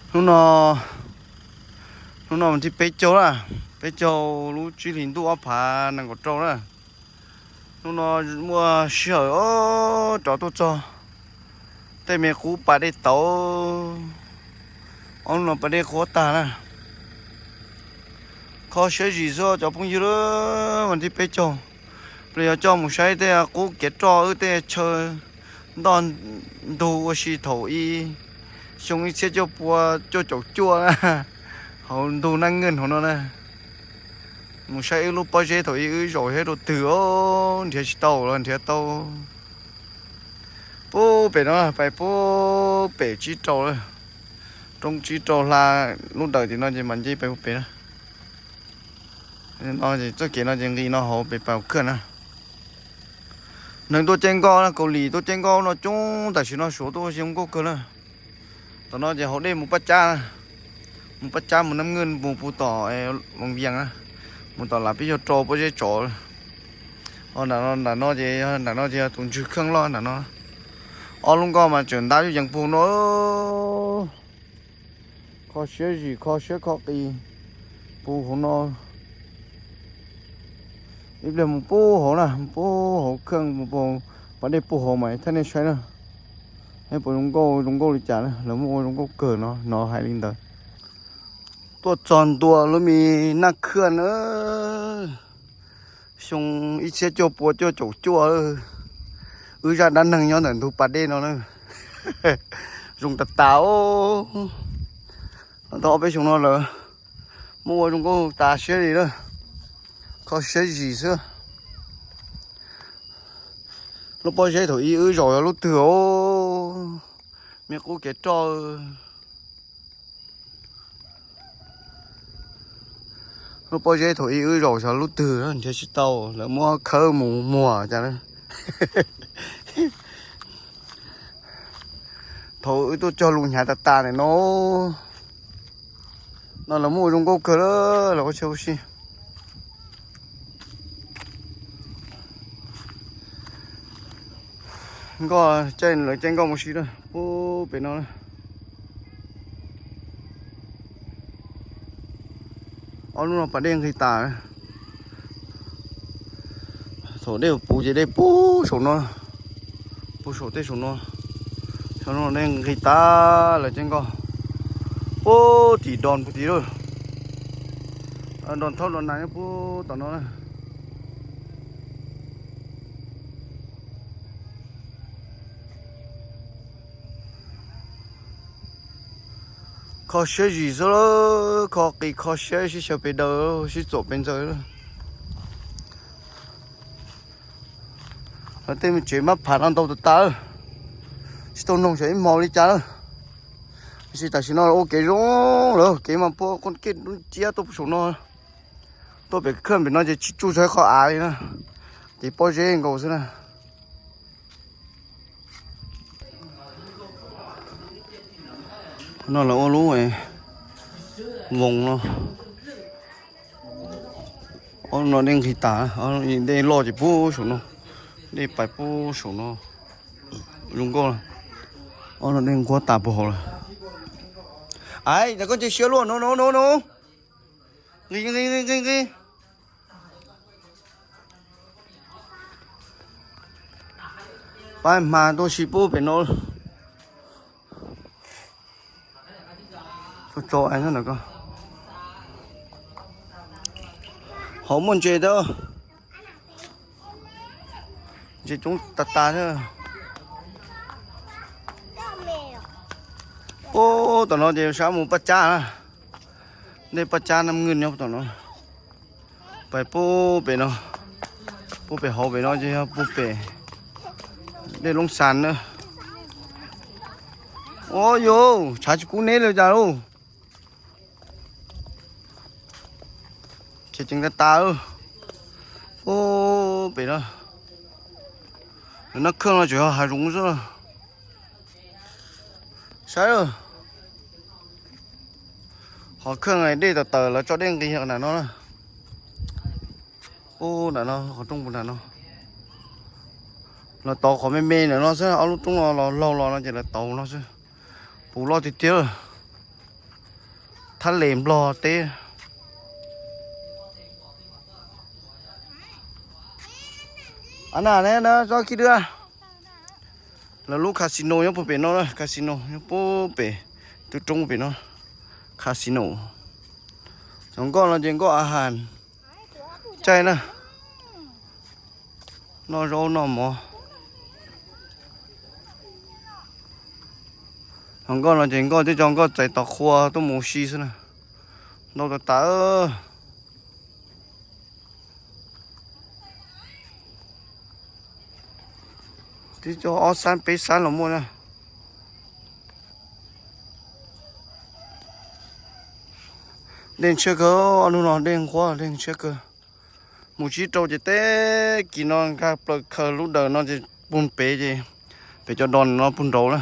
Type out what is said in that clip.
Hnub no, hnub no mas thib peb caug lawm, peb caug lub tsib hlis ntuj ob phav nees nkaum rau lawm. Hnub no muaj sij hawm rov tuaj txog tej me qub pas dej tauv, ob hnub no pas dej qhuav tag na. Kho siab zim xwb cov phooj ywg, mas thib peb caug, peb yuav coj mus saib tej qub kev roj wb tej chaw ntoj ntug ua si thaum ub, xyoo ib txhiab cuaj pua cuaj caum cuaj, hauv ntug Naj Nkeej hauv no na. Mus saib wb lub pob zeb thaum ub wb zaum saib rau twg os, nrhiav tsis tau los nrhiav tau. Pub pem no pais pub pem tsib rau lawm, roob tsib rau hla lub dawm tim no ces mam nce pais pub pem na. No ces txoj kev no ces nqis no hauv pem pas khawj na. Neeg tuaj caij nkoj na, Kaus Lim tuaj caij nkoj no coob, tam sim no Suav tuaj ua zoo nkauj kawg na. Tom no ces hauv dej mus Paj Cab na, mus Paj Cab mus Naj Nkeej mus pub tom Loos Vias na, mus tom Lav Pib Yog Rau pob zeb tsov. Nram no ces, nram no ces tus ntswg kheej loj nram no. Ob lub nkoj mas tseem ntab yees pug no. Kho siab zim kho siab kho qis pug hauv no. Ib pliag mus pub hauv na, pub hauv kheej mus pub pas dej pub hauv mas thaij nej saib na. Saib puas zoo nkauj zoo nkauj li cas na, lawv muaj ua zoo nkauj kawg no, no hais li ntawd. Tuaj txog ntua lub me Naj Khaj na, xyoo ib txhiab cuaj pua cuaj caum cuaj, wb zaj dab neeg nyob ntawm ntug pas dej no na. Zoo tas tas os. Tau ob peb xyoos no lawm, muaj ua zoo nkauj tas siab li na, kho siab zim xwb. Lub pob zeb thaum ub wb zaum yog lub twg os, me qub kev roj. Lub pob zeb thaum ub wb zaum xyov lub twg nrhiav tsis tau, lawv muab khawb mus muag cas. Thaum wb tuaj cog lus hnyav tas tas ntawm no, no lawv muaj ua zoo nkauj kawg lawm, lawv ua si ua si. Nkoj caij, lawv caij nkoj mus si lawm pub pem no. Ob lub no pas dej nqis tas. Thaum dej puv ces dej puv saum no, puv saum tej saum no. Saum no dej nqis tas lawm ces nkoj pub tim Don pub tim lawm. Don Thauj Don Nas nyob pub tom no na. Kho siab zim xwb lawm, kho qis kho siab sib xyaw pes daws sib txuam pes ntxaws lawm. Lawv tej me tsev mab pham no ntau tas tas, tsis tau noog xyov ib hmo li cas lawm. Tab sis tam sim no ua kev zoo lawm, kev mas puag qhov kej dub nciab tuaj pem saum no, tuaj pem khaj pem no ces tsis tsuj txog qhov av li na, ces pob zeb nkaus xwb na. No lawv ua lub voos no, ob lub no dej nqis tas, dej loj ces pub saum no, dej pais pub saum no, zoo nkauj. Ob lub no dej nquab tas puag hauv lawm. Ais, cas koj nce siab luaj no no no no. Nqis nqis nqis nqis nqis. Pab hma tuaj si pub pem no. Tso tso es na ko. Hauv muaj ntses thiab. Ntses coob tas tas thiab. Pub tom no ces sab mus Paj Cab na. Dej Paj Cab Nam Ngwj nyob tom no. Pais pub pem no, pub pem hauv pem no ces yog pub pem dej Loob Xas na. Ua yus tshav tsis kub neb li cas lauj. Ces ceev tas tas. Pub pem no, Naj Khaj no tseem yog hav zoov xwb. Saib, qhov khaj dej tawm tawm lawv tso dej nqis nram no na. Ub, nram no qhov rooj puv nram no. Lawv tauv qhov me me ntawm no xwb, ob lub roob no los laug los no ces lawv tauv no xwb. Puv loj tiag tiag. Thab Les Nplog teb. Av na ne na tsob khib dwb. Lawv lub casino nyob puag pem no na, casino nyob puag pem, twb roob pem no. Casino. Cov nkoj no ces nkoj a has caij na. Noj zaub noj mov. Cov nkoj no ces nkoj tib co nkoj txais tov qhua tuaj mus si xwb na. Ntau tas tas. Tib co ob xab peb xab los muaj na. Dej ntshiab kawg, ob hnub no dej nqhuab dej ntshiab kawg. Mus tsib rau ces teb kis no nkag plaws khaws lub dawm no ces puag pem ces pem cov dos no puag nraud na.